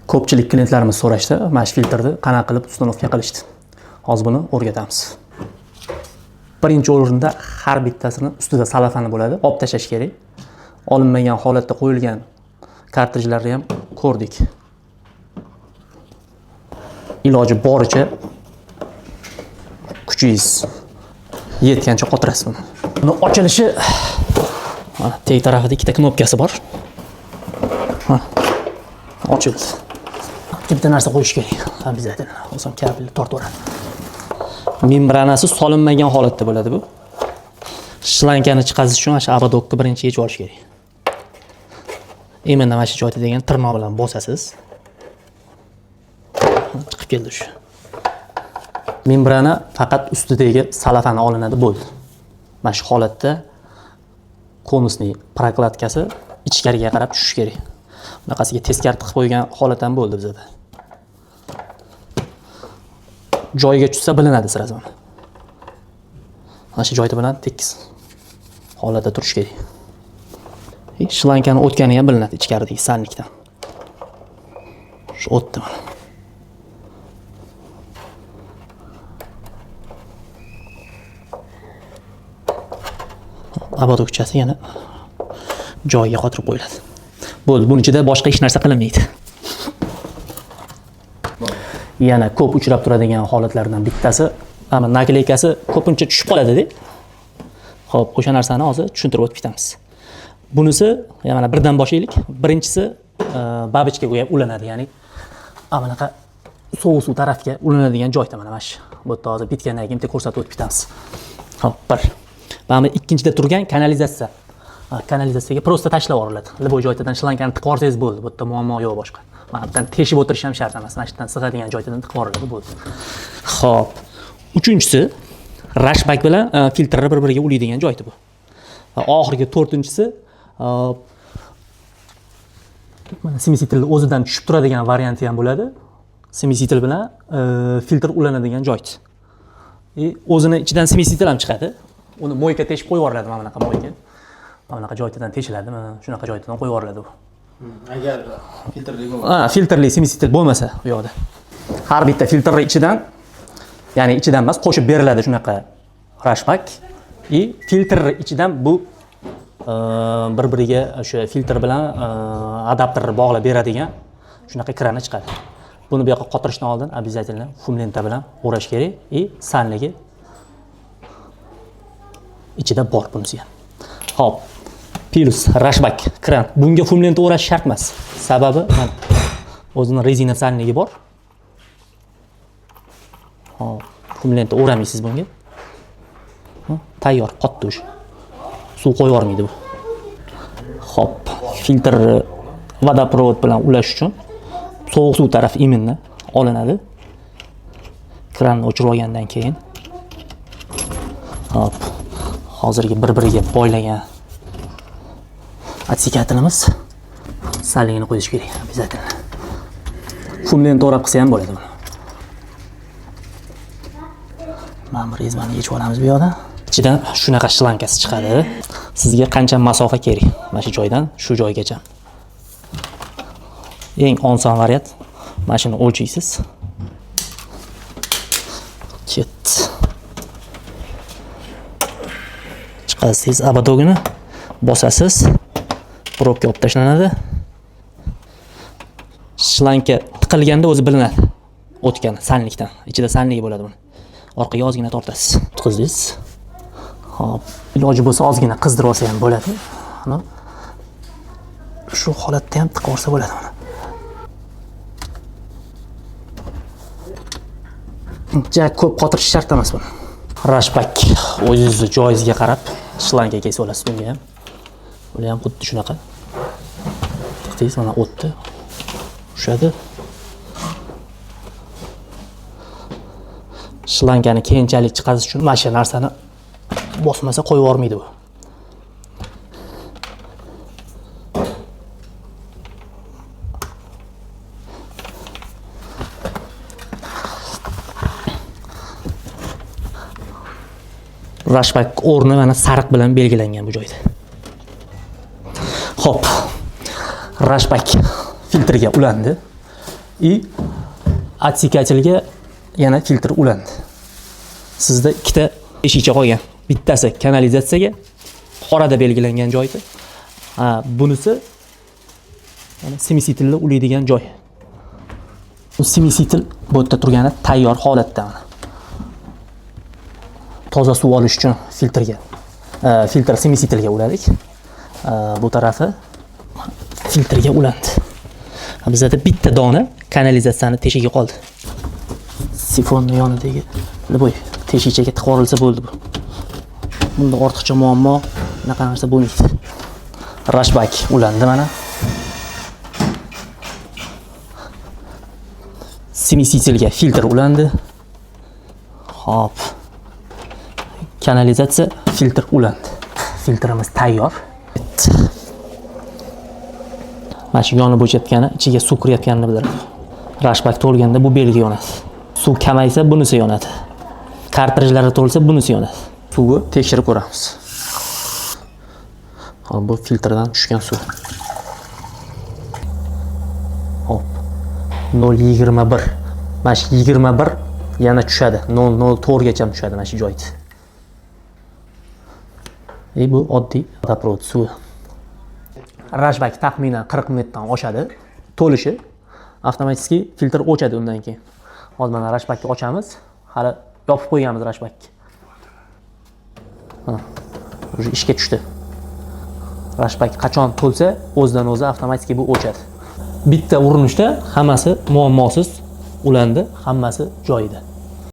Ko'pchilik klientlarimiz so'rashdi, mana shu filtrni qanaqa qilib установка qilishdi. Hozir buni o'rgatamiz. Birinchi o'rinda har bittasini ustida salafani bo'ladi, olib tashlash kerak. Olinmagan holatda qo'yilgan kartrijlarni ham ko'rdik. Iloji boricha kuchingiz yetgancha qotirasiz buni. Buni ochilishi mana teg tarafida ikkita knopkasi bor. Mana ochildi. Bitta narsa qo'yish kerak. Обязательно. O'zim kabelni tortaveradi. Membranasi solinmagan holatda bo'ladi bu. Shlankani chiqarish uchun mana shu ободок ni birinchi yechib olish kerak. Именно mana shu joyda degan tirnoq bilan bosasiz. Chiqib keldi shu. Membrana faqat ustidagi salafani olinadi, bo'ldi. Mana shu holatda конусный прокладка si ichkariga qarab tushishi kerak. Bunaqasiga teskari tiqib qo'ygan holat ham bo'ldi bizada. Joyiga tushsa bilinadi сразу. Mana shu joyda bilan tekis holatda turishi kerak. Shlankani o'tgani ham bilinadi ichkaridagi сальник dan. Shu o'tdi mana. Ободок chasi yana joyiga qotirib qo'yiladi. Bo'ldi, buning ichida boshqa hech narsa qilinmaydi. Yana ko'p uchrab turadigan holatlardan bittasi, mana наклейка si ko'pincha tushib qoladi-da. Xo'p, o'sha narsani hozir tushuntirib o'tib ketamiz. Bunisi, mana birdan boshlaylik. Birinchisi бабочка ga ulanadi, ya'ni mana bunaqa sovuq suv tarafga ulanadigan joyda mana shu. Bu yerda hozir bitgandan keyin bitta ko'rsatib o'tib ketamiz. Xo'p, bir. Mana bu ikkinchida turgan kanalizatsiya. Kanalizatsiyaga просто tashlab yuboriladi. Любой joydan shlankani tiqib yuborsangiz bo'ldi. Bu yerda muammo yo'q boshqa. Mana bu yerdan teshib o'tirish ham shart emas. Mana shu yerdan sig'adigan joydan tiqib yuboriladi, bo'ldi. Xo'p. Uchinchisi рашпак bilan filtrni bir-biriga ulaydigan joyda bu. Va oxirgi to'rtinchisi mana смеситель o'zidan tushib turadigan varianti ham bo'ladi. Смеситель bilan filtr ulanadigan joy. O'zini ichidan смеситель ham chiqadi. Uni мойка teshib qo'yib yuboriladi, mana bunaqa мойка. Mana bunaqa joydan teshiladi, mana shunaqa joydan qo'yib yuboriladi bu. Agar filtrli bo'lmasa. Ha, filtrli смеситель bo'lmasa u yoqda. Har bitta filtrni ichidan, ya'ni ichidan emas, qo'shib beriladi shunaqa рашпак и filtr ichidan bu bir-biriga o'sha filtr bilan adapterni bog'lab beradigan shunaqa krani chiqadi. Buni bu yoqqa qotirishdan oldin обязательно фум лента bilan o'rash kerak и сальник i ichida bor bunisi ham. Xo'p, плюс рашпак kran. Bunga фум лента o'rash shart emas. Sababi mana o'zini rezina сальник i bor. Xo'p, фум лента o'ramaysiz bunga. Tayyor, qotdi o'sha. Suv qo'yib yubormaydi bu. Xo'p, filtr водопровод bilan ulash uchun sovuq suv taraf именно olinadi. Kranni o'chirib olgandan keyin. Xo'p, hozirgi bir-biriga boylagan отсекатель imiz сальник ini qo'yish kerak обязательно. Фум lenta o'rab qilsa ham bo'ladi buni. Mana bu rezvani yechib olamiz bu yoqdan. Ichidan shunaqa shlankasi chiqadi. Sizga qancha masofa kerak? Mana shu joydan shu joygacha. Eng oson variant mana shuni o'lchaysiz. Ketdi. Chiqasiz ободок ini bosasiz. Probka olib tashlanadi. Shlanka tiqilganda o'zi bilinadi. O'tgani сальник dan. Ichida сальник i bo'ladi buni. Orqaga ozgina tortasiz. Tutqizingiz. Xo'p, iloji bo'lsa ozgina qizdirib olsa ham bo'ladi. Mana shu holatda ham tiqib olsa bo'ladi mana. Ja ko'p qotirish shart emas buni. Рашпак o'zingizni joyingizga qarab shlanka kesib olasiz bunga ham. Bular ham xuddi shunaqa. Tiqdingiz, mana o'tdi. Tushadi. Shlankani keyinchalik chiqarish uchun mana shu narsani bosmasa qo'yib yubormaydi bu. Рашпак o'rni mana sariq bilan belgilangan bu joyda. Xo'p. Рашпак filtrga ulandi. И отсекатель ga yana filtr ulandi. Sizda ikkita eshikcha qolgan. Bittasi kanalizatsiyaga, qorada belgilangan joyda. Ha, bunisi mana смеситель ni ulaydigan joy. Bu смеситель bu yerda turgani tayyor holatda mana. Toza suv olish uchun filtrga, filtr смеситель ga uladik. Bu tarafi filtrga ulandi. Bizada bitta dona kanalizatsiyani teshigi qoldi. Sifonni yonidagi любой teshikchaga tiqib yuborilsa bo'ldi bu. Bunda ortiqcha muammo, bunaqa narsa bo'lmaydi. Рашбак ulandi mana. Смеситель ga filtr ulandi. Xo'p. Kanalizatsiya filtr ulandi. Filtrimiz tayyor. Mana shu yonib o'chayotgani, ichiga suv kirayotganini bildiradi. Рашбак to'lganda bu belgi yonadi. Suv kamaysa bunisi yonadi. Kartrijlari to'lsa bunisi yonadi. Suvni tekshirib ko'ramiz. Hop, bu filtrdan tushgan suv. Hop. 0.21. Mana shu 21 yana tushadi. 0.04 gacha tushadi mana shu joyda. Bu oddiy водопровод suvi. Рашбак taxminan 40 minutdan oshadi. To'lishi avtomatik filtr o'chadi undan keyin. Hozir mana рашбак ni ochamiz. Hali yopib qo'yganmiz рашбак ni. Mana уже ishga tushdi. Рашбак qachon to'lsa, o'zidan o'zi avtomatik bu o'chadi. Bitta urinishda hammasi muammosiz ulandi, hammasi joyida.